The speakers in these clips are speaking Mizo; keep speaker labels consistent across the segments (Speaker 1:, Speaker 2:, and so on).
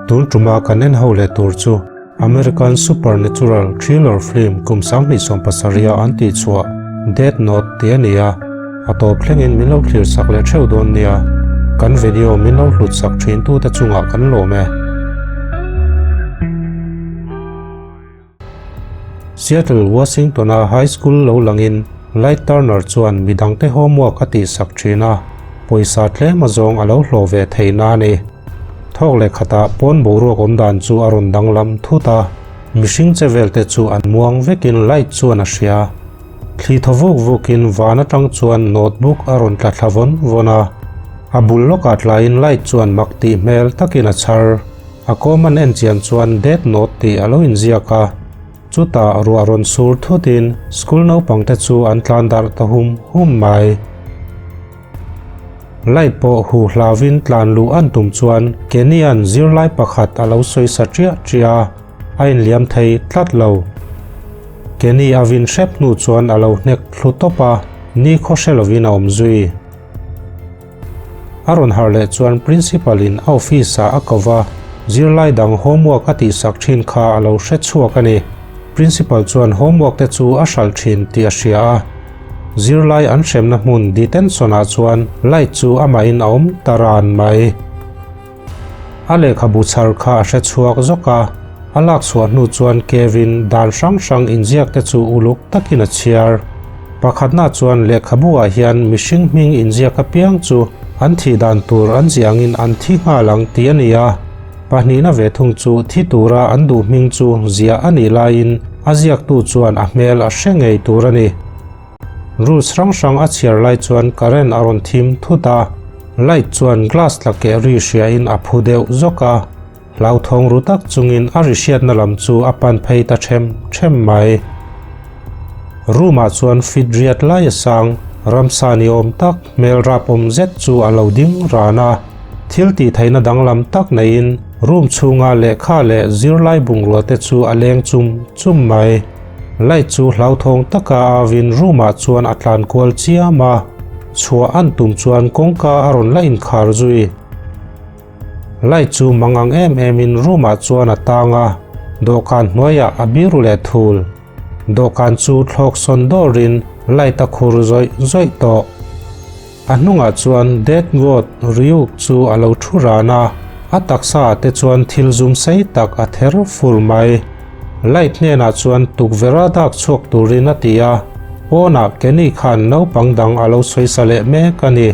Speaker 1: Tun tuma kan en ho leh tur chu American supernatural thriller film kum 2017 a an tih chhuah Death Note tih a ni a, a tawp thlengin min lo thlir sak leh theuh dawn nia. Kan video min lo hlut sak thin tute chungah kan lawm e. Seattle, Washington-a high school lo langin Light Turner chuan midangte homework a tihsak thin a, pawisa tlem azawng a lo hlawh ve thei na a ni. Thawk leh khatah pawn boruak awm dan chu a rawn danglam thut a, mihring che velte chu an muang vekin Light chuan a hria. Thli thaw vuk vukin van atang chuan notebook a rawn tla thla vawn vawn a, a bul lawkah tlaiin Light chuan mak tih hmel takin a chhar. A kawm an en chian chuan Death Note tih a lo inziak a, chutah ruah rawn sur thutin school naupangte chu an tlan darh ta hum hum mai. Light pawh huh hlauvin tlan luh an tum chuan Kenny-a'n zirlai pakhat a lo sawi sa ṭiah ṭiah a, a inliam thei tlat lo. Kenny a vin hrep hnu chuan a lo hnek thlu tawp a, ni khaw hre lovin a awm zui. A rawn harh leh chuan Principal in a office ah a ko va, zirlai dang homework a tihsak thin kha a lo hre chhuak a ni. Principal chuan homework te chu a hralh thin tih a hria a. Zirlai an hremna hmun detention ah chuan light chu amahin a awm ta ran mai. A lehkhabu chhar kha a hre chhuak zawk a, a lak chhuah hnu chuan Kevin dan hrang hrang inziak te chu uluk takin a chhiar. Pakhatna chuan lehkhabu ah hian mihring hming inziak apiang chu an thih dan tur an ziah angin an thi nghal ang tih a ni a. Pahnihna ve thung chu thi tura an duh hming chu ziah a nih laiin a ziaktu chuan a hmel a hre ngei tur a ni. Rules hrang hrang a chhiar lai chuan current a rawn thim thut a, light chuan glass tla keh ri hriain a phu deuh zawk a, hlauthawng ru tak chungin a ri hriatna lam chu a pan phei ta them them mai. Room ah chuan fit riat lai a sang, ramsa ni awm tak hmel rap awm zet chu a lo ding ran a, thil tih theihna danglam tak neiin room chhunga lehkha leh zirlai bungrua te chu a leng chum chum mai. Light chu hlauthawng taka avin room ah chuan a tlan kual chiam a, chhuah an tum chuan kawngka a rawn la inkhar zui. Light chu mangang em em in room ah chuan a tang a, dawhkan hnuaiah a biru leh thul. Dawhkan chu thlawk sawn dawrin light a khur zawih zawih tawh. A hnungah chuan Death God Ryuk chu a lo thu ran a, a taksa ah te chuan thil zum sei tak a ther fur mai. Light hnenah chuan tukverh a dak chhuak turin a ti a, pawnah Kenny khan naupang dang a lo sawisa leh mek a ni.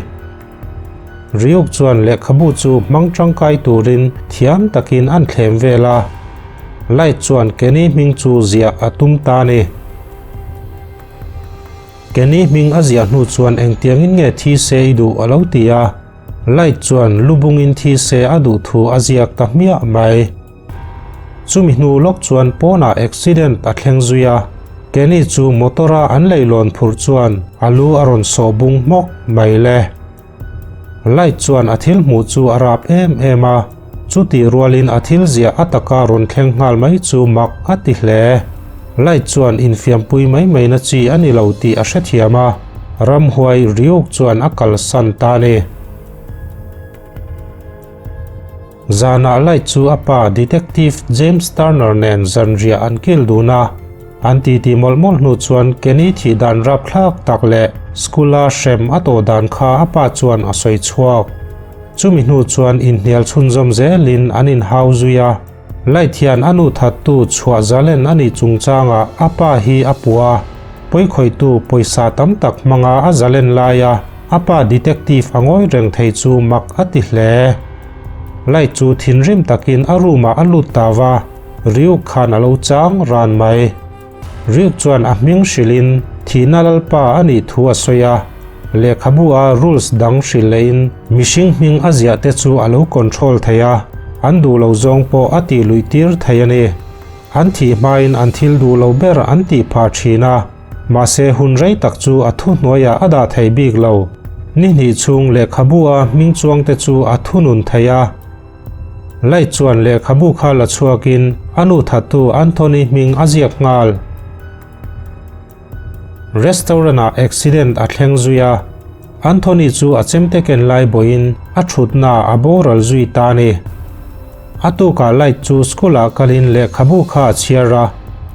Speaker 1: Ryuk chuan lehkhabu chu hmang tangkai turin thiam takin an thlem vel a, Light chuan Kenny hming chu ziah a tum ta a ni. Kenny hming a ziah hnu chuan engtiangin nge thi se i duh a lo ti a, Light chuan lubungin thi se a duh thu a ziak ta hmiah mai. Chumi hnu lawk chuan pawnah accident a thleng zui a, Kenny chu motor a an leilawn phurh chuan a lu a rawn sawh bung hmawk mai le. Light chuan a thil hmuh chu a rap em em a, chutih rualin a thil ziah a taka rawn thleng nghal mai chu mak a ti hle. Light chuan infiampui mai mai na chi a ni lo tih a hrethiam a, ramhuai Ryuk chuan a kalsan ta a ni. Zanah Light chu a pa Detective James Turner nen zanriah an kil dun a, an titi mawlh mawlh hnu chuan Kenny thih dan rapthlak tak leh school-a hrem a tawh dan kha a pa chuan a sawi chhuak. Chumi hnu chuan inhnial chhunzawm zelin an inhau zui a, Light hian a nu thattu chhuah zalen a nih chungchangah a pa hi a puh a, pawikhawihtu pawisa tam tak hmanga a zalen laia a pa detective a ngawi reng thei chu mak a ti hle. Light chu thinrim takin a room ah a lut ta va, Ryuk khan a lo chang ran mai. Ryuk chuan a hming hrilhin thihna lalpa a nih thu a sawi a, lehkhabu a rules dang hrilh lehin mihring hming a ziah te chu a lo control thei a, an duh lo zawng pawh a tih luih tir thei a ni. An thih hmain an thil duh lo ber an tih phah thin a. Mahse hun rei tak chu a thuhnuaiah a dah thei bik lo. Ni hnih chhung lehkhabu a hming chuangte chu a thunun thei a. Light chuan lehkhabu kha la chhuakin a nu thattu Anthony hming a ziak nghal. Restaurant-ah accident a thleng zui a. Anthony chu a chemte ken lai bawiin a thutna a boral zui ta a ni. A tukah Light chu school ah kalin lehkhabu kha a chhiar a,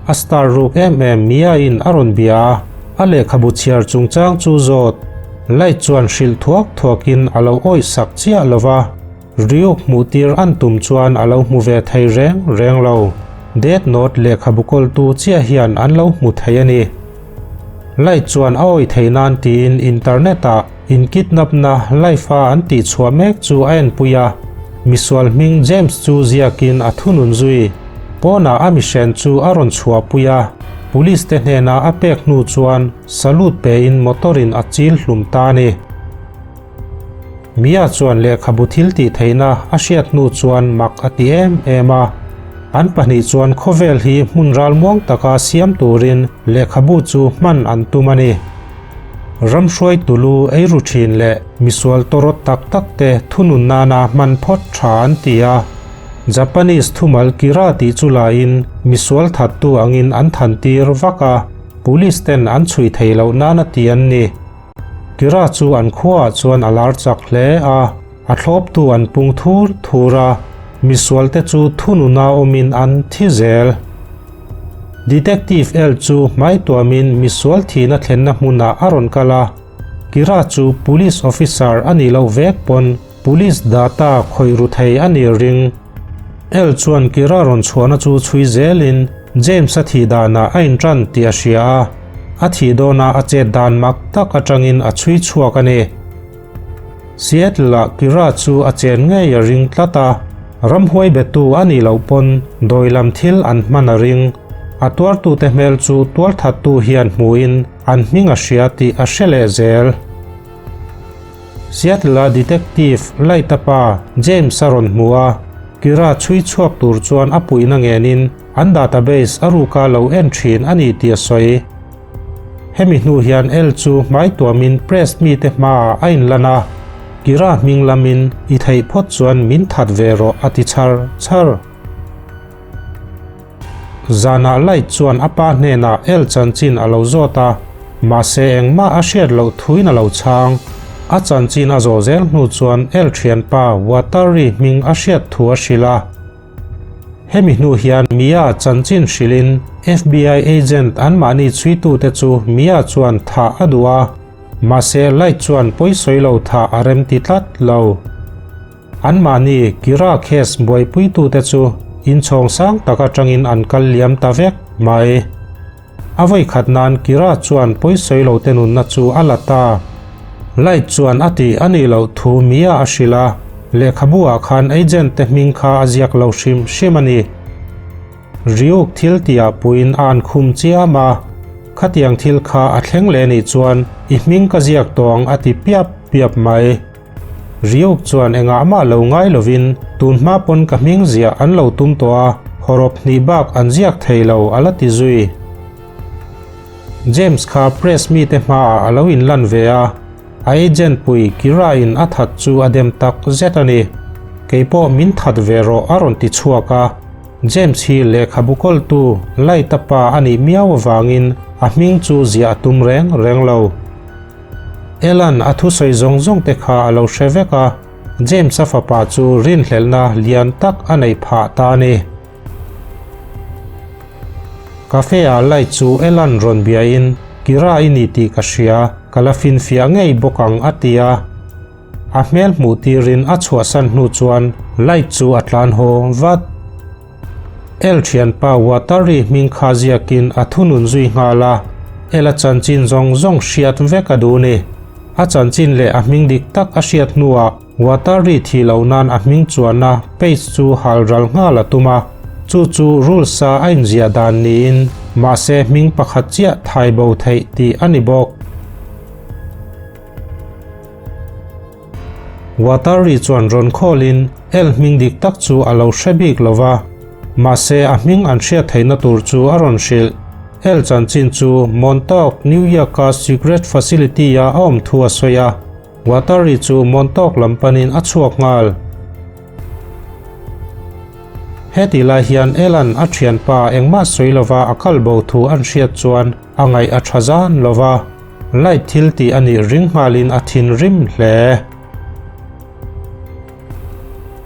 Speaker 1: a star ruk em em Mia in a rawn bia a, a lehkhabu chhiar chungchang chu zawt. Light chuan hrilh thuak thuakin a lo awih sak chiah lo va, Ryuk hmuh tir an tum chuan a lo hmu ve thei reng reng lo. Death Note lehkhabu kawltu chiah hian an lo hmu thei a ni. Light chuan a awih thei nan tiin internet ah in kidnap na live a an tih chhuah mek chu a enpui a, misual hming James chu ziakin a thunun zui. Pawnah a mihren chu a rawn chhuahpui a, police te hnena a pek hnu chuan salute pein motor in a chil hlum ta a ni. Mia chuan lehkhabu thil tih theihna a hriat hnu chuan mak a ti em em a. An pahnih chuan khawvel hi hmun ralmuang taka siam turin lehkhabu chu hman an tum a ni. Ramhruai tulu eiru thin leh misual tawrawt tak tak te thunun nana hman phawt tha an ti a. Japanese thumal Kira tih chu laiin misual thattu angin an thantir vak a, police ten an chhui thei loh nana ti an ni. Kira chu an khuaah chuan a lar chak hle a, a thlawptu an pung thur thur a, misualte chu thununa awmin an thi zel. Detective El chu hmai tuamin misual thihna thlenna hmunah a rawn kal a, Kira chu police officer a nih loh vek pawn police data khawih ru thei a nih ring. El chuan Kira rawn chhuahna chu chhui zelin James-a thih danah a inṭan tih a hria a, a thih dawna a chet dan mak tak aṭangin a chhui chhuak a ni. Seattle-ah Kira chu a chen ngei a ring tlat a, ramhuai betu a nih loh pawn dawi lam thil an hman a ring. A tuartute hmel chu tualthattu hian hmuhin an hming a hria tih a hre leh zel. Seattle-a detective Light-a pa James a rawn hmu a, Kira chhui chhuak tur chuan a puihna ngenin an database a ruka lo en thin a ni tih a sawi. Hemi hnu hian El chu hmai tuamin press mite hmaah a inlan a, Kira hming lamin i theih phawt chuan min that ve rawh a ti char char. Zanah Light chuan a pa hnenah El chanchin a lo zawt a, mahse engmah a hriat loh thuin a lo chhang. A chanchin a zawh zel hnu chuan El thianpa Watari hming a hriat thu a hrilh a. Hemi hnu hian Mia chanchin hrilhin FBI agent anmahni chhuitute chu Mia chuan thah a duh a, mahse Light chuan pawisawi lo thah a remti tlat lo. Anmahni Kira case buaipuitute chu inchhawng sang tak atangin an kal liam ta vek mai. A vawikhat nan Kira chuan pawisawi lo te nunna chu a la ta. Light chuan a tih a nih loh thu Mia a hrilh a, lehkhabu ah khan agent te hming kha a ziak lo hrim hrim a ni. Ryuk thil tihah puiin a an khum chiam a, khatiang thil kha a thleng leh nih chuan i hming ka ziak tawh ang a ti piap piap mai. Ryuk chuan engah mah lo ngai lovin tun hma pawn ka hming ziah an lo tum tawh a, hawrawp hnih bak an ziak thei lo a la ti zui. James kha press mite hmaah a lo inlan ve a, a agent pui Kira in a that chu a dem tak zet a ni. Keipawh min that ve rawh a rawn ti chhuak a, James hi lehkhabu kawltu Light-a pa a nih miau avangin a hming chu ziah a tum reng reng lo. Elan a thusawi zawng zawng te kha a lo hre vek a, James-a fapa chu rinhlelhna lian tak a neih phah ta a ni. Cafe-ah light chu Elan rawn biain, Kira i ni tih ka hria, ka la finfiah ngei bawk ang a ti a. A hmel hmuh tirin a chhuahsan hnu chuan light chu a tlan haw vat. El thianpa Watari hming kha ziakin a thunun zui nghal a, El a chanchin zawng zawng hriat vek a duh ni. A chanchin leh a hming dik tak a hriat hnuah Watari thih loh nan a hming chuanna page chu hal ral nghal a tum a, chu chu rules a a inziah dan niin mahse hming pakhat chiah thai bo theih tih a ni bawk. Watari chuan rawn khawlin El hming dik tak chu a lo hre bik lo va, mahse a hming an hriat theihna tur chu a rawn hrilh. El chanchin chu Montauk, New York-a secret facility-a a awm thu a sawi a, Watari chu Montauk lam panin a chhuak nghal. Heti lai hian Elan a thianpa engmah sawi lova a kal bo thu an hriat chuan a ngaih a tha zan lo va. Light thil tih a nih ring nghalin a thinrim hle.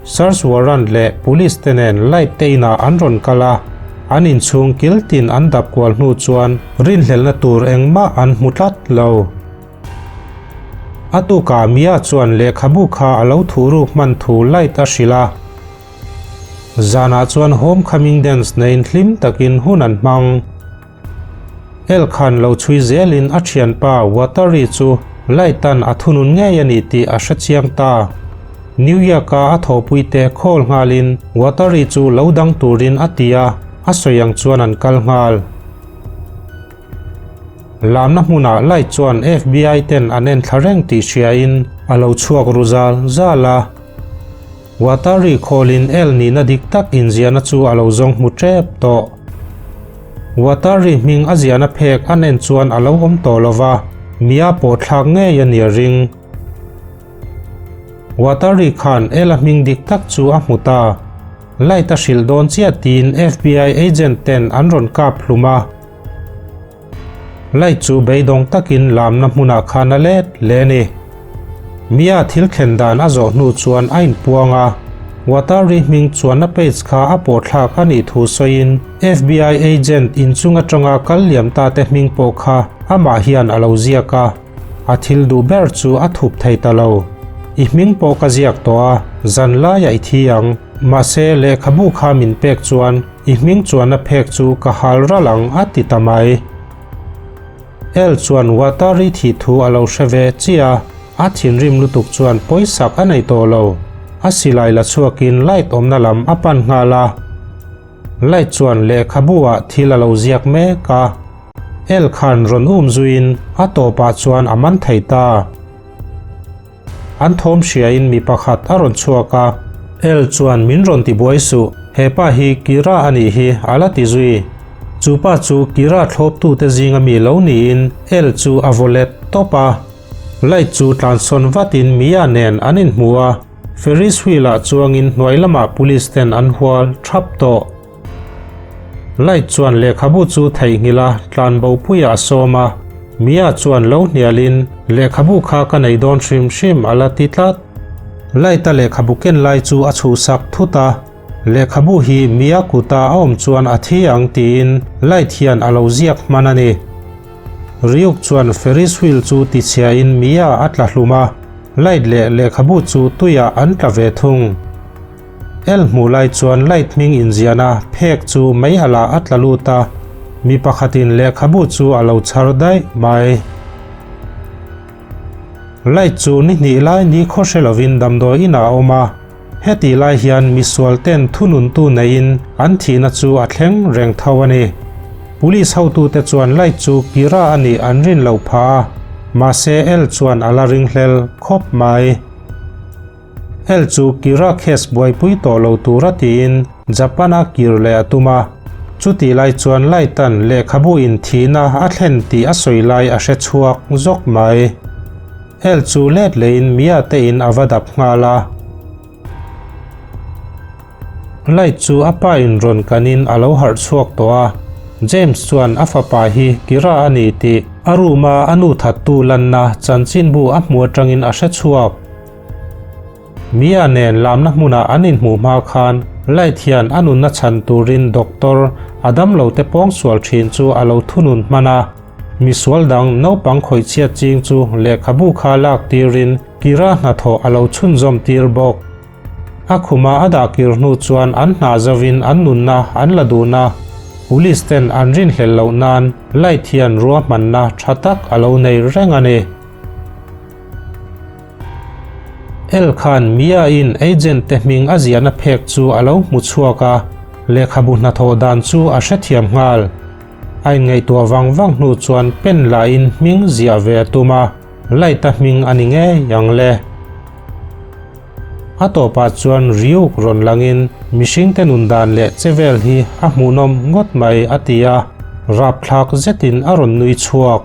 Speaker 1: Search warrant leh police te nen Light te inah an rawn kal a, an inchhung kil tin an dap kual hnu chuan rinhlelhna tur engmah an hmu tlat lo. A tukah Mia chuan lehkhabu kha a lo thuhruk hman thu Light a hrilh a. Zanah chuan homecoming dance neiin hlim takin hun an hmang. El khan lo chhui zelin a thianpa Watari chu Light-a'n a thunun ngei a ni tih a hre chiang ta. New York-a a thawhpuite call nghalin Watari chu lo dang turin a ti a, a sawi ang chuan an kal nghal. Lamna hmunah Light chuan FBI ten an enthla reng tih hriain a lo chhuak ru zal zal a. Watari khawlin El nihna dik tak inziahna chu a lo zawng hmu tep tawh. Watari hming a ziahna phek a nen chuan a lo awm tawh lo va, Mia pawh thlak ngei a ni a ring. Watari khan El a hming dik tak chu a hmu ta. Light a hrilh dawn chiah tiin FBI agent ten an rawn kap hlum a. Light chu beidawng takin lamna hmunah khan a let hle a ni. Mia thil thlen dan a zawh hnu chuan a inpuang a, Watari hming chuanna page kha a pawhthlak a nih thu sawiin FBI agent inchung atanga kal liam ta te hming pawh kha amah hian a lo ziak a, a thil duh ber chu a thup thei ta lo. I hming pawh ka ziak tawh a, zan laiah i thi ang, mahse lehkhabu kha min pek chuan I hming chuan a phek chu ka hal ral ang a ti ta mai. El chuan Watari thih thu a lo hre ve chiah a, a thinrim lutuk chuan pawisak a nei tawh lo. A silai la chhuakin light awmna lam a pan nghal a. Light chuan lehkhabu ah thil a lo ziak mek a. El khan rawn um zuiin a tawpah chuan a man thei ta. An thawm hriain mi pakhat a rawn chhuak a, El chuan min rawn ti buai suh, he pa hi Kira a nih hi a la ti zui. Chu pa chu Kira thlawptute zinga mi lo niin El chu a vaw let tawp a. Light chu tlansawn vatin Mia nen an inhmu a, Ferris wheel-ah chuangin hnuai lamah police ten an hual thap tawh. Light chuan lehkhabu chu theihnghilh a, tlanbopuiah a sawm a. Mia chuan lo hnialin, Lehkhabu kha ka nei dawn hrim hrim a la ti tlat. Light-a lehkhabu ken lai chu a chhuhsak thut a, Lehkhabu hi Mia kuta a awm chuan a thi ang tiin Light hian a lo ziak hman a ni. Ryuk chuan Ferris wheel chu tichhiain Mia a tla hlum a, Light leh lehkhabu chu tuiah an tla ve thung. El hmuh lai chuan light hming inziahna phek chu mei alah a tla lut a, mi pakhatin lehkhabu chu a lo chhar daih mai. Light chu ni hnih lai ni khaw hre lovin damdawi inah a awm a, hetih lai hian misual ten thununtu neiin an thihna chu a thleng reng tho a ni. Police hotute chuan light chu Kira a nih an rin loh phah a, mahse El chuan a la ringhlel khawp mai. Hel chu Kira case buaipui tawh lo tura tiin Japan-a kir leh a tum a. Chutih lai chuan Light-a'n lehkhabu in thihna a thlen tih a sawi lai a hre chhuak zawk mai. Hel chu let lehin Mia te in a va dap nghal a. Light chu a pa in rawn kanin a lo harh chhuak tawh a. James chuan a fapa hi Kira a ni tih a room-a a nu thattu lanna chanchinbu a hmu atangin a hre chhuak. Mia nen lamna hmunah an inhmuh hma khan Light hian a nunna chhan turin doctor a damlote pawngsual thin chu a lo thunun hman a. Misual dang naupang khawihchhiat ching chu lehkhabu kha lak tirin Kira hnathawh a lo chhunzawm tir bawk. A khuma a dah kir hnu chuan an hna zovin an nunna an la dun a, police ten an rinhlelh loh nan Light hian ruahmanna tha tak a lo nei reng a ni. El khan Mia-in agent te hming a ziahna phek chu a lo hmu chhuak a, lehkhabu hnathawh dan chu a hrethiam nghal. A inngaihtuah vang vang hnu chuan pen lahin hming ziah ve a tum a, Light-a hming a ni ngei ang le. A tawpah chuan Ryuk rawn langin mihringte nun dan leh che vel hi a hmuhnawm ngawt mai a ti a, rapthlak zetin a rawn nui chhuak.